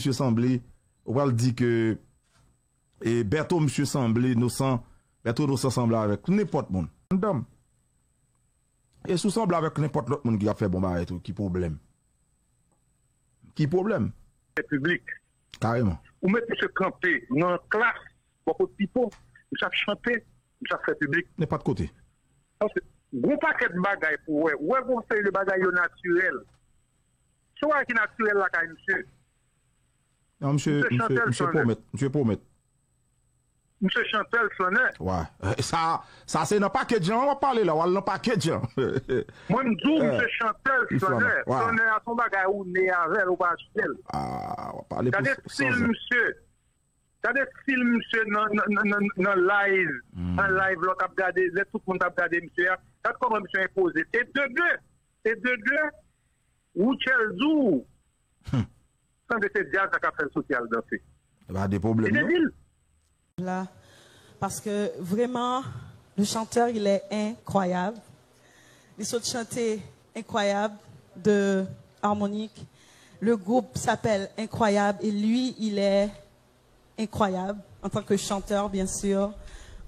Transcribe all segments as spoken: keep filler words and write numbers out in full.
Misye sanble, ou pral di ke e Bèto, misye sanble Nosan, Bèto Nosan sanble avèk nenpòt moun. Anndan. E si w sanble avèk nenpòt lòt moun ki ap fè bon bagay tou, ki pwoblèm? Ki pwoblèm? Piblik. Kareman. Ou met misye kanpe nan klas, bò kot Pipo, misye ap chante, misye ap fè piblik. Nenpòt kote. Paske gon pakèt bagay pou wè. Ou wè gon seri de bagay yo natirèl. Se yon bagay ki natirèl lakay misye. Non, misye, misye, misye pwomèt, misye pwomèt. Misye chantè, l flannè. Wa. Sa, sa se nan package an w ap pale la, w al nan package an. Mwen, m di w, misye chantè, l flannè. Flannè a se yon bagay ou ne avè l, ou pa achte l. Ah, w ap pale pou sanzè. Gade stil misye. Gade stil misye nan, nan, nan, nan, nan live. Nan live, lè w t ap gade, lè tout moun t ap gade misye a. Gad kòman misye enpoze. E de de, e de de, Rutshelle di w. Sanble se djaz la k ap fè l soti al danse. E pa de pwoblèm, non. Li te di l. Là, parce que vraiment, le chanteur, il est incroyable. Li sot chante Incroyable de Harmonik. Le groupe s'appelle Incroyable et lui, il est incroyable en tant que chanteur, bien sûr.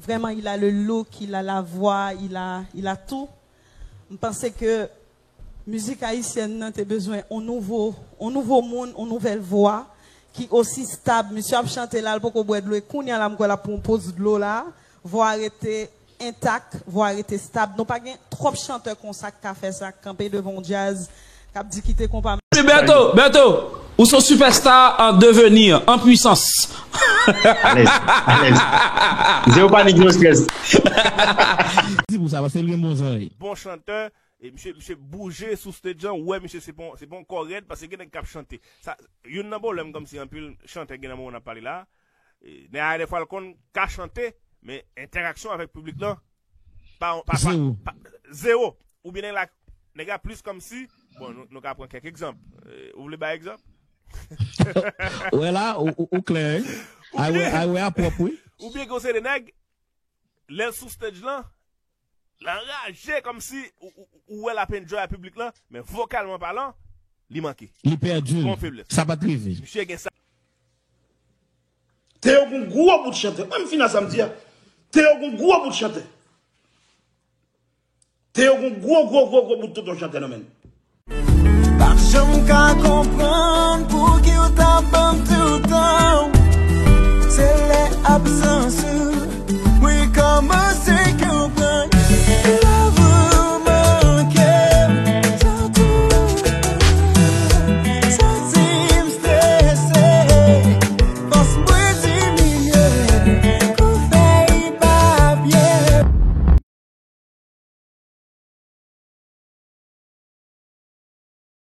Vraiment, il a le look, il a la voix, il a, il a tout. M panse ke mizik ayisyèn nan te bezwen on nouvo, on nouvo moun, on nouvèl vwa ki osi stab. Misye ap chante la, l poko bwè dlo. E kounye a la, m kwè l ap pran poz dlo la. Vwa a rete entak, vwa a rete stab. Nou pa gen twòp chantè konsa k ka fè sa, k kanpe devan yon djaz, k ap di kite konpa. Berto, Berto, ou se yon superstar en devenir, en puissance. Alèz, alèz. Zéro panik, zéro stress. Di pou sa, paske l gen bon zòrèy. Bon chantè, e misye, misye bouje sou stage lan, ou wè misye se bon, se bon kò rèd, paske gen nèg k ap chante. Sa, youn nan pwoblèm kòmsi anpil chantè gen nan moman n ap pale la. E, nèg a dèfwa l konn ka chante, men entèraksyon avèk piblik lan, pa, pa, pa, pa, zewo. Oubyen nèg la, nèg la plis kòmsi, bon, nou, nou ka pran kèk egzanp. E, ou vle bay egzanp? Ou wè la, ou, ou, ou klè, wi. Ay wè, ay wè a pwòp, wi. Oubyen gen yon seri de nèg, lè l sou stage lan, l anraje kòmsi ou, ou, ou wè l ap enjoy ak piblik lan, men vokalman palan, li manke. Li pèdi l. Gon feblès. Sa pa t rive. Misye gen sa. Teo gon gwo bout chantè. Mwen m fin a sa m di a. Teo gon gwo bout chantè. Teo gon gwo, gwo, gwo, gwo bout tonton chantè nan men l. Pa janm ka konprann pouki w t ap ban m toutan.